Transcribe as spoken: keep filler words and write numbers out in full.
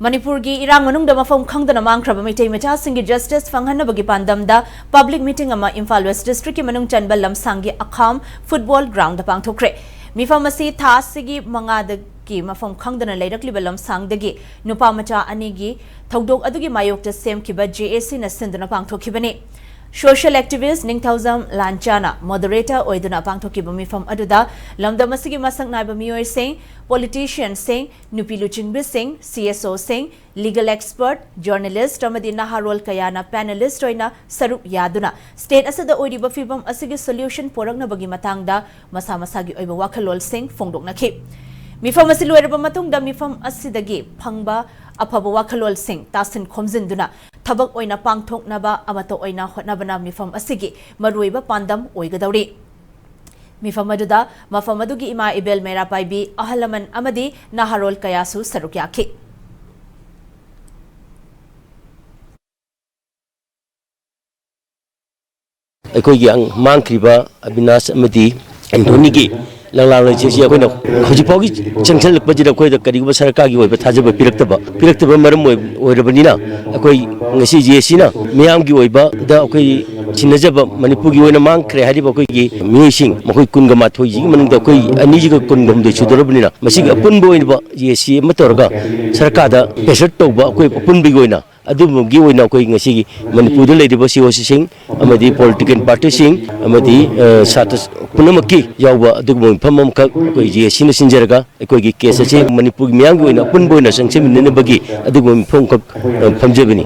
ꯃꯅꯤꯄꯨꯔꯒꯤ ꯏꯔꯥꯡ ꯃꯅꯨꯡꯗ ꯃꯐꯝ ꯈꯪꯗꯅ ꯃꯥꯡꯈ꯭ꯔꯕ ꯃꯩꯇꯩ ꯃꯆꯥꯁꯤꯡꯒꯤ ꯖꯁꯇꯤꯁ ꯐꯪꯍꯟꯅꯕꯒꯤ ꯄꯥꯟꯗꯝꯗ ꯄꯕ꯭ꯂꯤꯛ ꯃꯤꯇꯤꯡ ꯑꯃ ꯏꯝꯐꯥꯜ ꯋꯦꯁ ꯗꯤꯁꯇ꯭ꯔꯤꯛꯀꯤ ꯃꯅꯨꯡ ꯆꯟꯕ ꯂꯝꯁꯥꯡꯒꯤ ꯑꯈꯥꯝ ꯐꯨꯠꯕꯣꯜ ꯒ꯭ꯔꯥꯎꯟꯗ ꯄꯥꯡꯊꯣꯛꯈ꯭ꯔꯦ꯫ ꯃꯤꯐꯝ ꯑꯁꯤ ꯊꯥ ꯑꯁꯤꯒꯤ ꯃꯉꯥꯗꯒꯤ ꯃꯐꯝ ꯈꯪꯗꯅ ꯂꯩꯔꯛꯂꯤꯕ ꯂꯝꯁꯥꯡꯗꯒꯤ ꯅꯨꯄꯥ ꯃꯆꯥ ꯑꯅꯤꯒꯤ ꯊꯧꯗꯣꯛ ꯑꯗꯨꯒꯤ ꯃꯥꯌꯣꯛꯇ ꯁꯦꯝꯈꯤꯕ ꯖꯦ ꯑꯦ ꯁꯤꯅ ꯁꯤꯟꯗꯨꯅ ꯄꯥꯡꯊꯣꯛꯈꯤꯕꯅꯤ꯫ ꯁꯣꯁꯤꯌꯦꯜ ꯑꯦꯛꯇꯤꯚꯤꯁ꯭ꯠ ꯅꯤꯡꯊꯧꯖꯝ ꯂꯥꯟꯆꯥꯅ ꯃꯣꯗꯔꯦꯇꯔ ꯑꯣꯏꯗꯨꯅ ꯄꯥꯡꯊꯣꯛꯈꯤꯕ ꯃꯤꯐꯝ ꯑꯗꯨꯗ ꯂꯝꯗꯝ ꯑꯁꯤꯒꯤ ꯃꯁꯛ ꯅꯥꯏꯕ ꯃꯤꯑꯣꯏꯁꯤꯡ, ꯄꯣꯂꯤꯇꯤꯁꯤꯌꯟꯁꯤꯡ, ꯅꯨꯄꯤ ꯂꯨꯆꯤꯡꯕꯤꯁꯤꯡ, ꯁꯤ ꯑꯦꯁ ꯑꯣꯁꯤꯡ, ꯂꯤꯒꯦꯜ ꯑꯦꯛꯁꯄꯔꯠ, ꯖꯔꯅꯦꯂꯤꯁ꯭ꯠ ꯑꯃꯗꯤ ꯅꯍꯥꯔꯣꯜ ꯀꯌꯥꯅ ꯄꯦꯅꯦꯂꯤꯁ꯭ꯠ ꯑꯣꯏꯅ ꯁꯔꯨꯛ ꯌꯥꯗꯨꯅ ꯁ꯭ꯇꯦꯠ ꯑꯁꯤꯗ ꯑꯣꯏꯔꯤꯕ ꯐꯤꯚꯝ ꯑꯁꯤꯒꯤ ꯁꯣꯂ꯭ꯌꯨꯁꯟ ꯄꯨꯔꯛꯅꯕꯒꯤ ꯃꯇꯥꯡꯗ ꯃꯁꯥ ꯃꯁꯥꯒꯤ ꯑꯣꯏꯕ ꯋꯥꯈꯜꯂꯣꯟꯁꯤꯡ ꯐꯣꯡꯗꯣꯛꯅꯈꯤ꯫ ꯃꯤꯐꯝ ꯑꯁꯤ ꯂꯣꯏꯔꯕ ꯃꯇꯨꯡꯗ ꯃꯤꯐꯝ ꯑꯁꯤꯗꯒꯤ ꯐꯪꯕ ꯑꯐꯕ ꯋꯥꯈꯜꯂꯣꯟꯁꯤꯡ ꯇꯥꯁꯤꯟ ꯈꯣꯝꯖꯤꯟꯗꯨꯅ ꯊꯕꯛ ꯑꯣꯏꯅ ꯄꯥꯡꯊꯣꯛꯅꯕ ꯑꯃꯠꯇ ꯑꯣꯏꯅ ꯍꯣꯠꯅꯕꯅ ꯃꯤꯐꯝ ꯑꯁꯤꯒꯤ ꯃꯔꯨꯑꯣꯏꯕ ꯄꯥꯟꯗꯝ ꯑꯣꯏꯒꯗꯧꯔꯤ꯫ ꯃꯤꯐꯝ ꯑꯗꯨꯗ ꯃꯐꯝ ꯑꯗꯨꯒꯤ ꯏꯃꯥ ꯏꯕꯦꯜ ꯃꯩꯔꯥ ꯄꯥꯏꯕꯤ, ꯑꯍꯜ ꯂꯃꯟ ꯑꯃꯗꯤ ꯅꯍꯥꯔꯣꯜ ꯀꯌꯥꯁꯨ ꯁꯔꯨꯛ ꯌꯥꯈꯤ꯫ ꯑꯩꯈꯣꯏꯒꯤ ꯑꯪ-, ꯃꯥꯡꯈ꯭ꯔꯤꯕ ꯑꯕꯤꯅꯥꯁ ꯑꯃꯗꯤ ꯑꯦꯟꯊꯣꯅꯤꯒꯤ ꯂꯪꯂꯥ ꯂꯩꯁꯦ ꯑꯩꯈꯣꯏꯅ ꯍꯧꯖꯤꯛ ꯐꯥꯎꯒꯤ ꯆꯪꯁꯤꯜꯂꯛꯄꯁꯤꯗ ꯑꯩꯈꯣꯏꯗ ꯀꯔꯤꯒꯨꯝꯕ ꯁꯔꯀꯥꯔꯒꯤ ꯑꯣꯏꯕ ꯊꯥꯖꯕ ꯄꯤꯔꯛꯇꯕ, ꯄꯤꯔꯛꯇꯕ ꯃꯔꯝ ꯑꯣꯏ-, ꯑꯣꯏꯔꯕꯅꯤꯅ ꯑꯩꯈꯣꯏ ꯉꯁꯤ ꯖꯦ ꯑꯦ ꯁꯤꯅ ꯃꯤꯌꯥꯝꯒꯤ ꯑꯣꯏꯕꯗ ꯑꯩꯈꯣꯏ ꯁꯤꯟꯅꯖꯕ ꯃꯅꯤꯄꯨꯔꯒꯤ ꯑꯣꯏꯅ ꯃꯥꯡꯈ꯭ꯔꯦ ꯍꯥꯏꯔꯤꯕ ꯑꯩꯈꯣꯏꯒꯤ ꯃꯤꯑꯣꯏꯁꯤꯡ, ꯃꯈꯣꯏ ꯀꯨꯟꯒ ꯃꯥꯊꯣꯏꯁꯤꯒꯤ ꯃꯅꯨꯡꯗ ꯑꯩꯈꯣꯏ ꯑꯅꯤꯁꯤꯒ ꯀꯨꯟꯒ ꯍꯨꯝꯗꯣꯏ ꯁꯨꯗꯣꯔꯕꯅꯤꯅ ꯃꯁꯤꯒꯤ ꯑꯄꯨꯟꯕ ꯑꯣꯏꯕ ꯖꯦ ꯑꯦ ꯁꯤ ꯑꯃ ꯇꯧꯔꯒ ꯁꯔꯀꯥꯔꯗ ꯄ꯭ꯔꯦꯁꯔ ꯇꯧꯕ ꯑꯩꯈꯣꯏ ꯑꯄꯨꯟꯕꯒꯤ ꯑꯣꯏꯅ ꯑꯗꯨꯒꯨꯝꯕꯒꯤ ꯑꯣꯏꯅ ꯑꯩꯈꯣꯏ ꯉꯁꯤꯒꯤ ꯃꯅꯤꯄꯨꯔꯗ ꯂꯩꯔꯤꯕ ꯁꯤ ꯑꯣ ꯁꯤꯁꯤꯡ ꯑꯃꯗꯤ ꯄꯣꯂꯤꯇꯤꯀꯦꯜ ꯄꯥꯔꯇꯤꯁꯤꯡ ꯑꯃꯗꯤ, ꯑ, ꯁꯥꯇ꯭ꯔ ꯄꯨꯝꯅꯃꯛꯀꯤ ꯌꯥꯎꯕ ꯑꯗꯨꯒꯨꯝꯕ ꯃꯤꯐꯝ ꯑꯃꯈꯛ ꯑꯩꯈꯣꯏ ꯖꯦ ꯑꯦ ꯁꯤꯅ ꯁꯤꯟꯖꯔꯒ ꯑꯩꯈꯣꯏꯒꯤ ꯀꯦꯁ ꯑꯁꯤ ꯃꯅꯤꯄꯨꯔꯒꯤ ꯃꯤꯌꯥꯝꯒꯤ ꯑꯣꯏꯅ ꯑꯄꯨꯟꯕ ꯑꯣꯏꯅ ꯆꯪꯁꯤꯟꯃꯤꯟꯅꯅꯕꯒꯤ ꯑꯗꯨꯒꯨꯝꯕ ꯃꯤꯐꯝ ꯑꯃꯈꯛ, ꯑ, ꯐꯝꯖꯕꯅꯤ꯫